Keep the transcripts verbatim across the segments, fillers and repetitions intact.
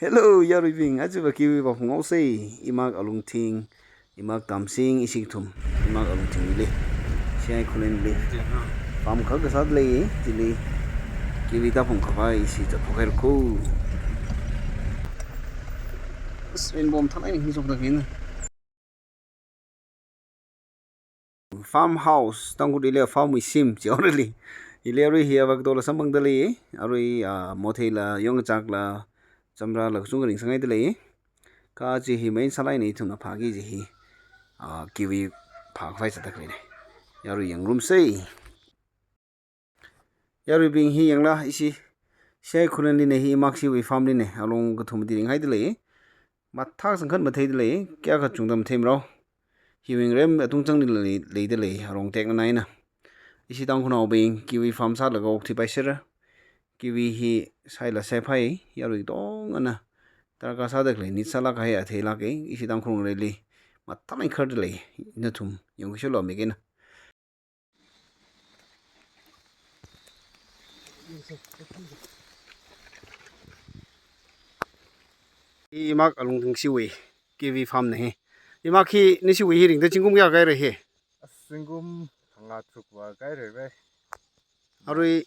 Hello, yaruibing, ajava kiwi vāphungngaosei, imak Alungthing, imak Tamsing, ishi kathum, imak Alungthingli, Siai Khullenli. Farm khakha sādalei, chili kiwi tāphung khavai ishi zatphokhaira ko. As, rainbow mathālāk eina hi shokda khaina. Farmhouse, Tangkhulli farm wui shim, chi orali. Hili arui hi avocado la samphangdalei, arui, ah, motheila, yongkachakla, chamrala kachungkha ringsanghaidalei. Kha chi hi main sālāk eina ithumna phāki kaji hi, ah, kiwi phākhavai sāda khaleina. Yarui yangrumsei. Yaruibing hi yanglu, ishi Siai Khullenlina hi, imak Siwui farmlina, along kathum mati ringhaidalei. Mathākasang khat matheidalei, kayākha chungda matheimarao. Hiwui ngarem atungchangli lei, leidalei, arong tekna eina. Ishi Tangkhulnaobing, kiwi farm sālaga okthuipaisera. Kiwi hi saila saiphai, yarui katongana darkar sāda khalei, nit sālāk kahai atheilāka, ishi Tangkhul ngareli mathālāk eina khardalei, nathum yangkhuishilo mi kena. Imak Alungthing Siwui kiwi farm na hi. Imak hi, nisiwui hi ringda zingkum kayākha kahaira hi? As, zingkum phangā tharuk vākahaira ve. Arui,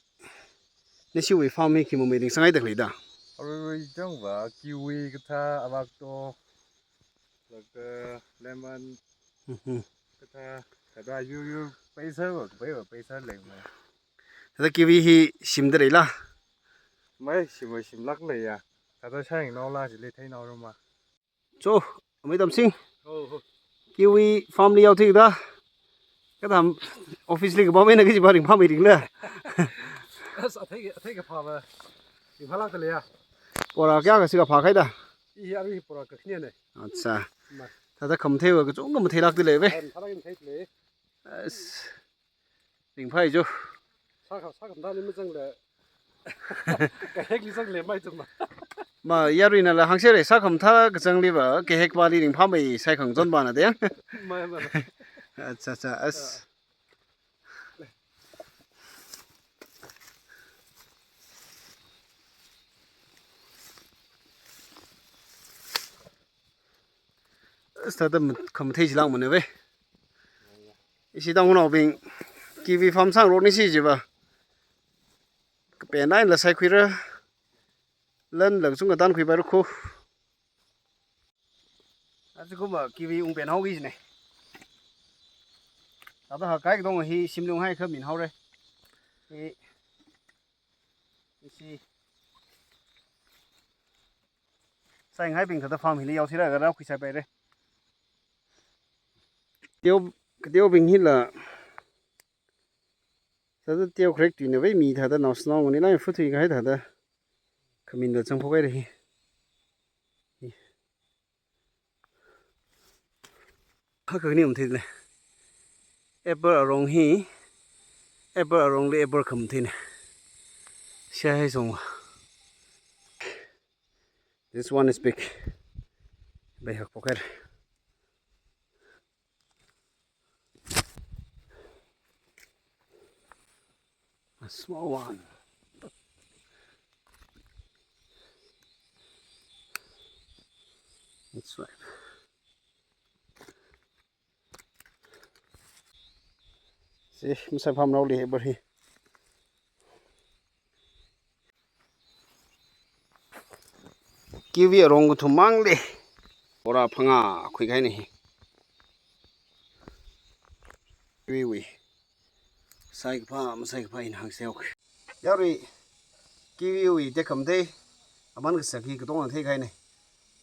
nisiwui farm hi khi mamei ringsanghaida khaleida? Arui changva kiwi kathā, avocado, laga lemon, Mhm. kathā, kathā yu yu, paisa va, pai va, paisa lengva. Thāda kiwi hi shimda leila? Mai, shim va shimlāk leiya. Thāda shāyangnaola, chili theinaorama. Cho, amei Tamsing. Oh, oh. Kiwi farmli yaothuida. Kathā officeli kapam eina kajiva ringphāmei ringla. As, athei, athei kaphā va ringphālākda leiya. Bora kayākha shikha phākhaida? I arui bora kakhane. Acha. Ma. Thāda khamathei va kachungkha matheilākda lei ve. Ai, mathālāk eina theidalei. As. Ringphai jo. Sākha, sākhamathāli mazanglei. Kahekli zanglei mai tum ma. Ma, yaruinala hāngsere, sākhamathā kazangliva, kahekvali ringphāmei saikhang zonvana de. Mai, mai. Acha, acha, as. As, thāda mat-, khamathei chilākmana ve. Ishi Tangkhulnaobing, kiwi farm sāngaroknisi jiva. Kapen einala saikhuira. Lanla kachungkha tankhuipaira ko. Achi kumva kiwi ungpen haoki jina. Thāda hakkahai katonga hi shimli unghaiakha minhaora. Hi, ishi sainghaibing thāda farm hili yaoshilaga rākhuisaipaira. Teo, kateobing hila. Thāda teo kharek tuina ve mi thāda naoshinao nganilāk eina phuthui kahai thāda. Khaminda zangphokhaira hi. Hi. Hakha ni matheidalei. Apple arong hi. Apple arongli apple khamatheina. Siahai song. This one is big. Bai hakphokhaira. A small one. It's ripe. See, masai farm naoli apple hi. Kiwi arong kathum mangli. Bora phangā khuikahaina hi. Kiwiwui saikaphā, masaikaphā ina hāngseok. Yarui, kiwiwui tekhamatei, aman kasak hi katonga theikahaina.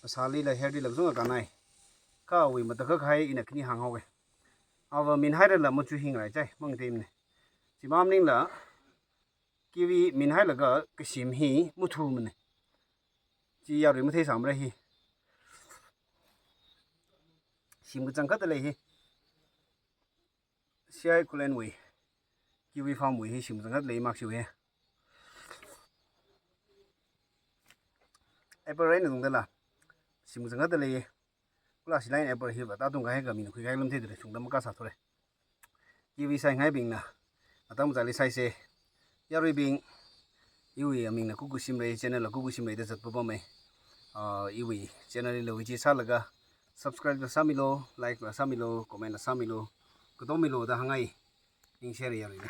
Phasālila, healthyla kachungkha kannai. Kha awui matakhak kahai ina khani hānghaoga. Ava minhairala machu hi ngaraichai, mangateimana. Chi maningla, kiwi minhailaga kashim hi mathumana. Chi yarui matheisāmara hi. Shim kachangkhat lei hi. Siai Khullenwui kiwi farmwui hi shim kachangkhat lei, imak Siwui hi. Apple raina tungdala. Shim kachangkhat lei. Kula silai apple hiva tātung kahai kha mina khuikahai lumtheidalei, shungda makasā thura. Kiwi sainghaibingna atam chali saise. Yaruibing, iwui amingna Kuku Shimrei, channel la Kuku Shimrei da zatpapamei. uh, iwui channel lo chi sālaga subscribe la sāmilu, like la sāmilu, comment la sāmilu, katommilu da hāngngai. Ningshare yari.